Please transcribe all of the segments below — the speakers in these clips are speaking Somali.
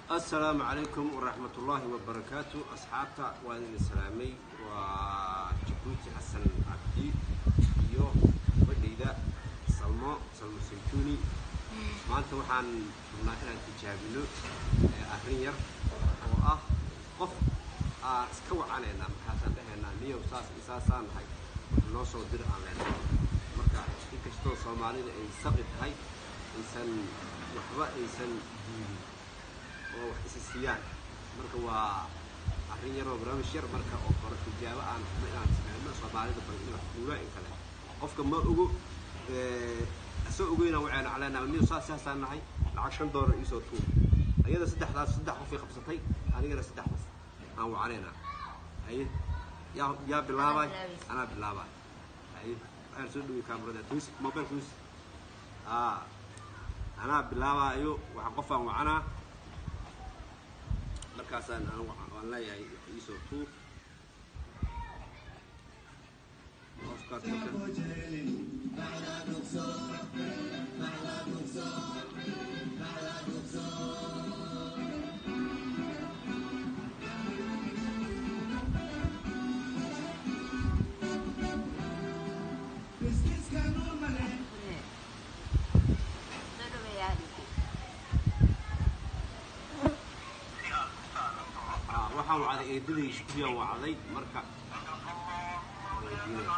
Asalaamu calaykum waraxmatullaahi wabarakaatu. Asxaabta, waan idin salaamay. Waa Jabuuti Xasan Cabdi iyo gabadhayda Salmo, Salmo Saytuuni. Maanta waxaan rabnaa inaan tijaabino arrin yar oo ah qof aan iska wacanaynaa. Markaasaan dhahaynaa, "Niyow, saas iyo saasaan nahay, wax noo soo dir," aan leenahay. Marka inkastoo Soomaalida ay saqi tahay, aysan waxba aysan diidin oo wax isi siiyaan. Marka waa arrin yar oo barnaamij yar marka oo hore tijaabo aan rabno inaan sameyno, Soomaalida bal in wax duulaa in kale. Qofka ma ogo, asoo ogeynaa waxayna caleenaa, "Niyo, saas saasaan nahay, lacag $5 iisoo tuur." Ayada saddexdaas saddex qofay qabsatay, anigana saddex qof aan wacanaynaa. Haye, yaa bilaabay? Anaa bilaabay. Haye, waxaan soo dhawey kaamarada, tuus mobile, tuus. Anaa bilaabaayo. Waxaan qofaan wacanaa, markaasaan waan leeyahay, "Wax iisoo tuur." Qofkaas marka Soo dhaweeyaa. Waxaan wacday eedaday Shukriyaan wacday. Marka weydiinaya.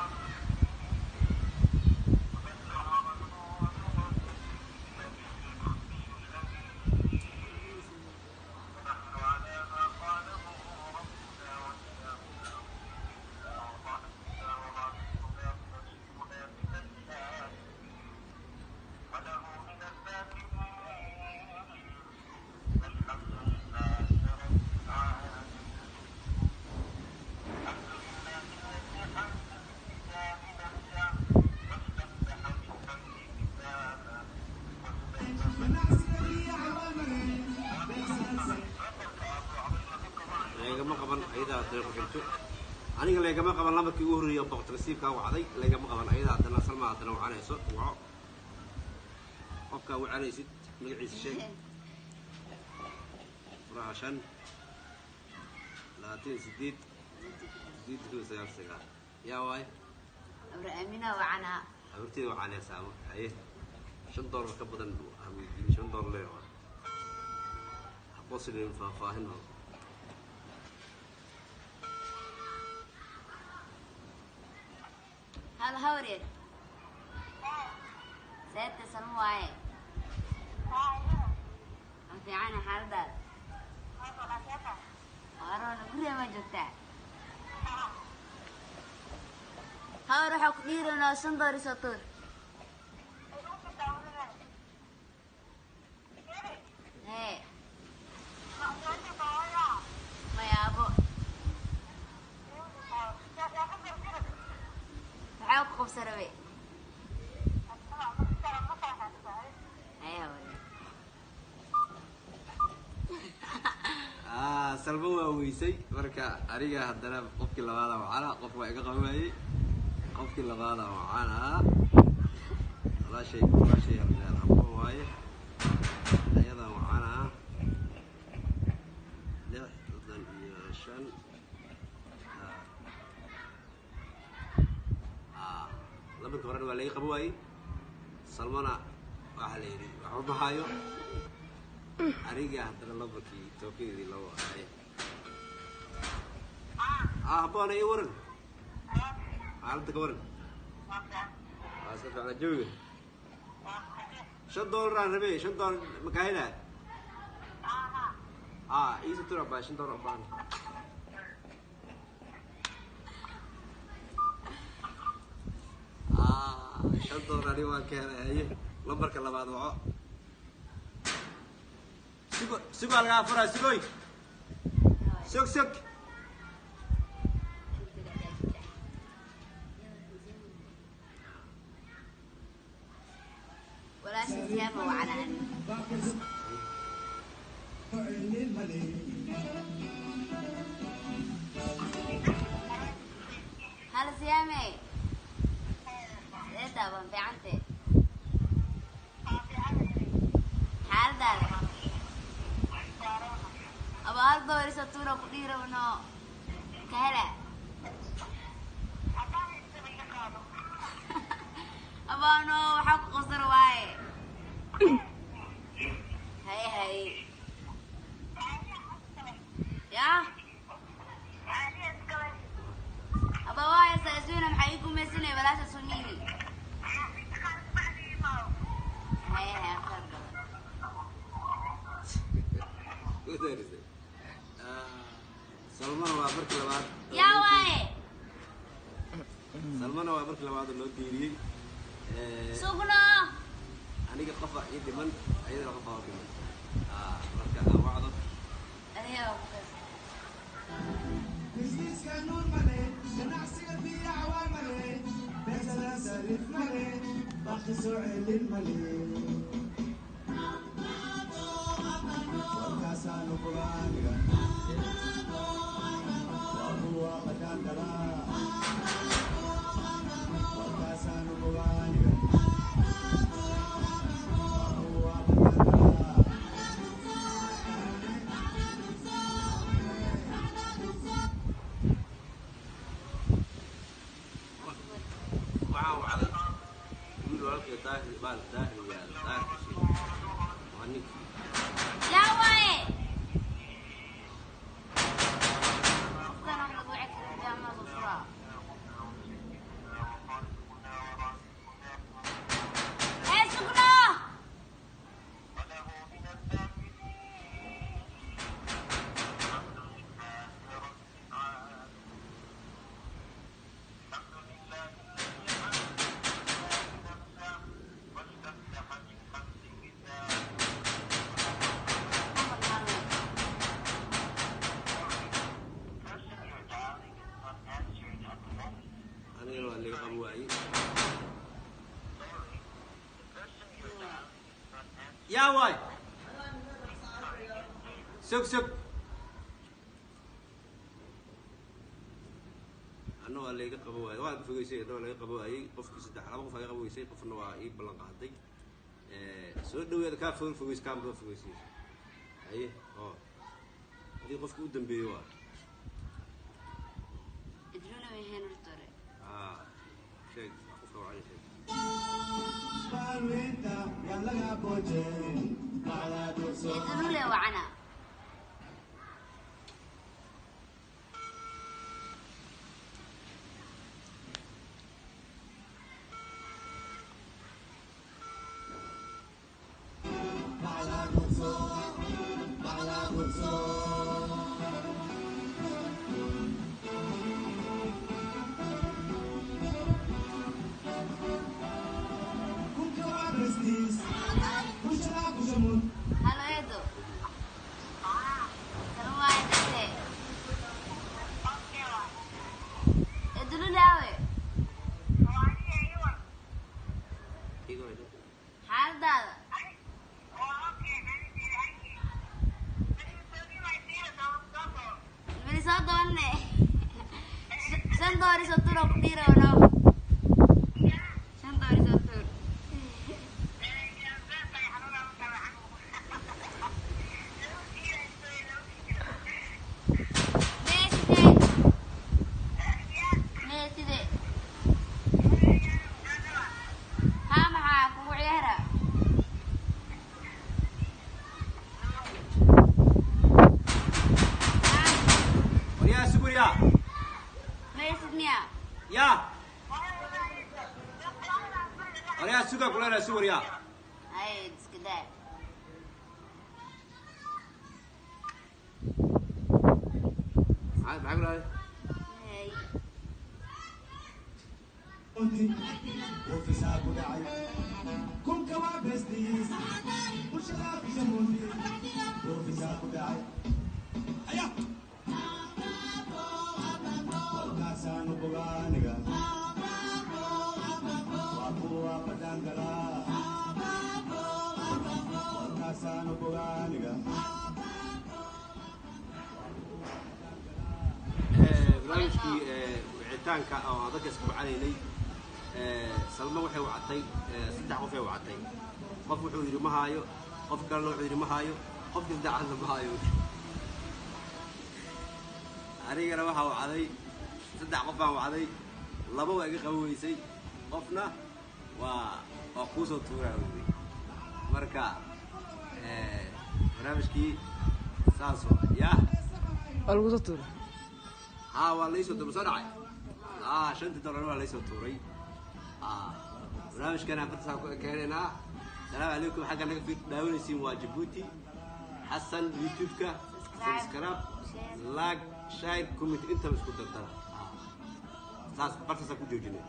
Leegama qaban. Ayadaa haddana ku xigto. Aniga leegama qaban. Lambarkii ugu horreeyay oo boqorta nasiibkaa wacday leegama qaban. Ayadaa haddana, Salma haddana wacanayso. Waco qofkaa wacanaysid, magaciisa sheeg. Furaha 5 28 8 99. Yaa waay? Abra Amina wacanaa. Habarteeda wacanaysaa. Haye, $5 ka badan ha weydiin, $5 lee waa. Ha qoslin, faahfaahin oo. Hal hawreer seeta, Salmo waaye. Ma fiicana xaaladaada? Waroona, guriga ma joogtaa? Hawr, waxaa ku dhiiranaa $5 isoo tuur. Hee, mayaabo, maxaa ku qabsa rabe? Haya wale. Salmo waa weysay. Marka aniga haddana qofkii labaada wacana. Qof waa iga qaban waayey, qofkii labaada wacana. Walaashay, walaashay Abdeel Abo waaye. Ayada wacana. 6 35. Lambarka horena waa laga qaban waayey. Salmona waxaa la yidhi waxba ma hayo. Aniga haddana lambarkii tookadeedii loo wacay. Habboona, ii waran xaaladda, ka waran? Waa iska fiicnaa jawiga. $5 aan rabay, $5 makaa helaa? Iisa tura baa $5 u baahan. $5 ani waan ka helay. Haye, lambarka labaad waco. Sugo, sugaa lagaa furaa. Sugoy, sug, sug. Walaasha Siyaama wacanaan. Hal Siyaame, sidee taaban? Fiicante xaaladaada? Doori soo tuura ku dhiirabno ka hela. Abaano waxaa ku qosar waaye. Haye haye yaa aba waa haysaa iswiina, maxaa ii gumaysanaya walaasha sumiini. Haye haye, khayr badan. U diyaarisay. Salmana waa markii labaad. Yaa waaye. Salmana waa markii labaad oo loo diiriyey. Sugno. Aniga qofa ii dhiman, ayadana qofa u dhiman. Marka aan wacdo. Adiga waa ku qasay. Businesska nuur male, ganacsiga biyaca waa male, beesada sarif male, baqi soo celin male. Warkaasaanu quraaniga, waa kuwa qadaan galaa. Warkaasaanu quraaniga, waa kuwa qadaan galaa. Waxaan wacday wiil walaalkay Daahir baal Daahir yaalo, Daahir Xuseen waa ninkii. Yaa waaye. Qofkan wax lagu wici karin jaamacada soo furaa. Ee sugno. Anigana waa laga qabo waayey. Yaa waay, sug sug, anna waa layga qabo waayey, waa fogeysay, anna waa laga qabo waayey. Qofkii saddex laba qof aa iga qabo weysay, qofna waa ii ballan qaaday. Soo dhaweeda kaa fool fogeys, kaa maka fogeysay. Haye oo adii qofkii u dambeeyey waa. Idruna way heen hortore. Sheeg qofka wacay, sheeg. Maalweynta yaan laga boojeen, bacdaa dhulso. Idrule wacana. Bacdaa dhulso, bacdaa dhulso. Kunka waa besties, bulshada ku shamun. Halo Edo. Salma waaye dase. Idrule awe. Iga wacay. Xaaladaada. Mali soo doonne. 5 doori soo tuur oo ku dhiirabno. 5 doori soo tuur. Mee sidee? Mee sidee? Haa, maxaa kugu ciyaara? Haa, Waryaa, sug waryaa. mee sidniya? Yaa waryaa, suga kulena, sug waryaa. Hay, iska daa. Maxaa kulahay? Hay. Ofisaa ku dhacay, kunka waa besties, bulshada ku shamundi. Ofisaa ku dhacay, aya warkaasaanu bogaaniga, waa kuwa badaan galaa. Warkaasaanu bogaaniga. Barnaamijkii wicitaanka oo aan dadka isku wacanaynay, Salmo waxay wacatay saddex qof ay wacatay. Qof wuxuu yidhi ma haayo, qof kalena wuxuu yidhi ma haayo, qofka saddexaadna ma haayo. Anigana waxaa wacday saddex qof baan wacday, laba waa iga qaban weysay, qofna waa kuusoo tuuraa weyday. Marka barnaamijkii saas ya. Waa lagu soo tuuray. Haa, waa laysoo tuuray, soo dhacay. Haa, $5 waa laysoo tuuray. Haa, barnaamijkan afartaasaan ku keenaynaa. Salaamu calaykum. Xagga naga daawanaysiin waa Jabuuti Xasan YouTube-ka. Subscribe, like, share, comment, intaba isku dardara. Saas bartaasaan ku joojinay.